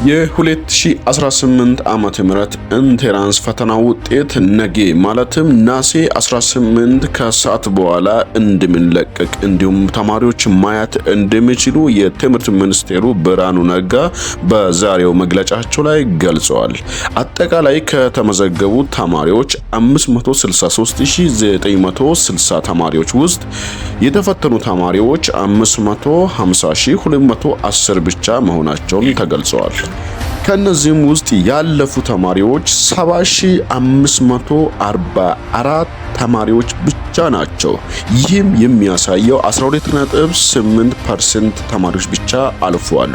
የ2018 ዓ.ም entrance ፈተና ውጤት ነገ ማለትም ነሐሴ 18 ከሰዓት በኋላ እንደሚለቀቅ እንዲሁም ተማሪዎች ማየት እንደሚችሉ የትምህርት ሚኒስቴሩ ብርሃኑ ነጋ በዛሬው መግለጫቸው ላይ ገልጸዋል። አጠቃላይ ከተመዘገቡ ተማሪዎች 563960 ተማሪዎች ውስጥ የተፈተኑ ተማሪዎች 550210 ብቻ መሆናቸውን ተገልጸዋል። ከእነዚህም ውስጥ ያለፉ ተማሪዎች 70,544 ተማሪዎች ብቻ ናቸው። ይህም የሚያሳየው 12.8% ተማሪዎች ብቻ አልፈዋል።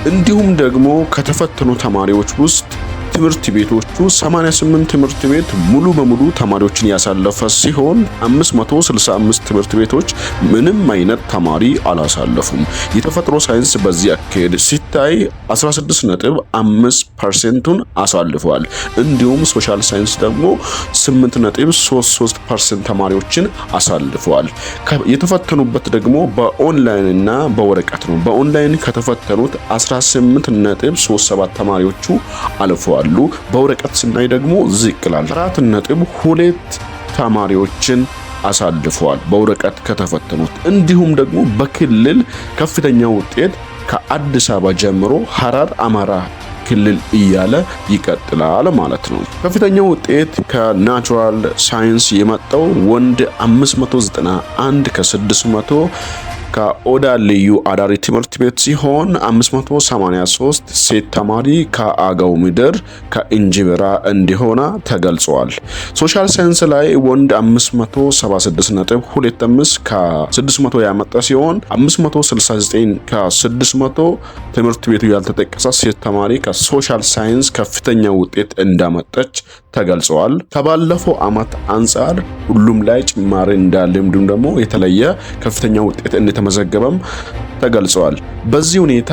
እንዲሁም ደግሞ ከተፈተኑ ተማሪዎች ውስጥ ትምህርት ቤቶቹ 88 ትምህርት ቤት ሙሉ በሙሉ ተማሪዎችን ያሳለፈ ሲሆን 565 ትምህርት ቤቶች ምንም አይነት ተማሪ አላሳለፉም። የተፈጥሮ ሳይንስ በዚህ አካሄድ ሲታይ 16.5%ቱን አሳልፈዋል። እንዲሁም social science ደግሞ 8.33% ተማሪዎችን አሳልፈዋል። የተፈተኑበት ደግሞ በኦንላይን እና በወረቀት ነው። በኦንላይን ከተፈተኑት 18.37 ተማሪዎቹ አልፈዋል። በወረቀት ስናይ ደግሞ ዝቅ ይላል። 4.2 ተማሪዎችን አሳልፈዋል በወረቀት ከተፈተኑት። እንዲሁም ደግሞ በክልል ከፍተኛ ውጤት ከአዲስ አበባ ጀምሮ ሐረር፣ አማራ ክልል እያለ ይቀጥላል ማለት ነው። ከፍተኛ ውጤት ከ natural science የመጣው ወንድ 591 ከ600 ከኦዳ ልዩ አዳሪ ትምህርት ቤት ሲሆን 583 ሴት ተማሪ ከአገው ምድር ከእንጅብራ እንዲሆነ ተገልጿል። Social science ላይ ወንድ 576.25 ከ600 ያመጣ ሲሆን 569 ከ600 ትምህርት ቤቱ ያልተጠቀሰ ሴት ተማሪ ከ social science ከፍተኛ ውጤት እንዳመጣች ተገልጸዋል። ከባለፈው ዓመት አንጻር ሁሉም ላይ ጭማሪ እንዳለ እንዲሁም ደግሞ የተለየ ከፍተኛ ውጤት እንደተመዘገበም ተገልጸዋል። በዚህ ሁኔታ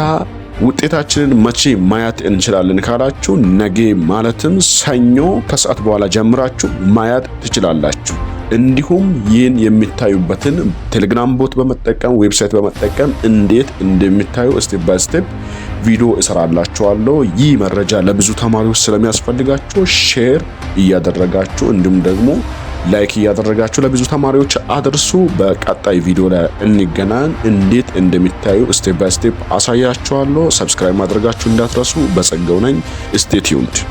ውጤታችንን መቼ ማየት እንችላለን ካላችሁ ነገ ማለትም ሰኞ ከሰዓት በኋላ ጀምራችሁ ማየት ትችላላችሁ። እንዲሁም ይህን የሚታዩበትን ቴሌግራም bot በመጠቀም፣ website በመጠቀም እንዴት እንደሚታዩ step by step ቪዲዮ እሰራላችኋለሁ። ይህ መረጃ ለብዙ ተማሪዎች ስለሚያስፈልጋቸው share እያደረጋችሁ እንዲሁም ደግሞ like እያደረጋችሁ ለብዙ ተማሪዎች አድርሱ። በቀጣይ ቪዲዮ ላይ እንገናኝ። እንዴት እንደሚታዩ step by step አሳያችኋለሁ። Subscribe ማድረጋችሁ እንዳትረሱ። በጸጋው ነኝ። Stay tuned.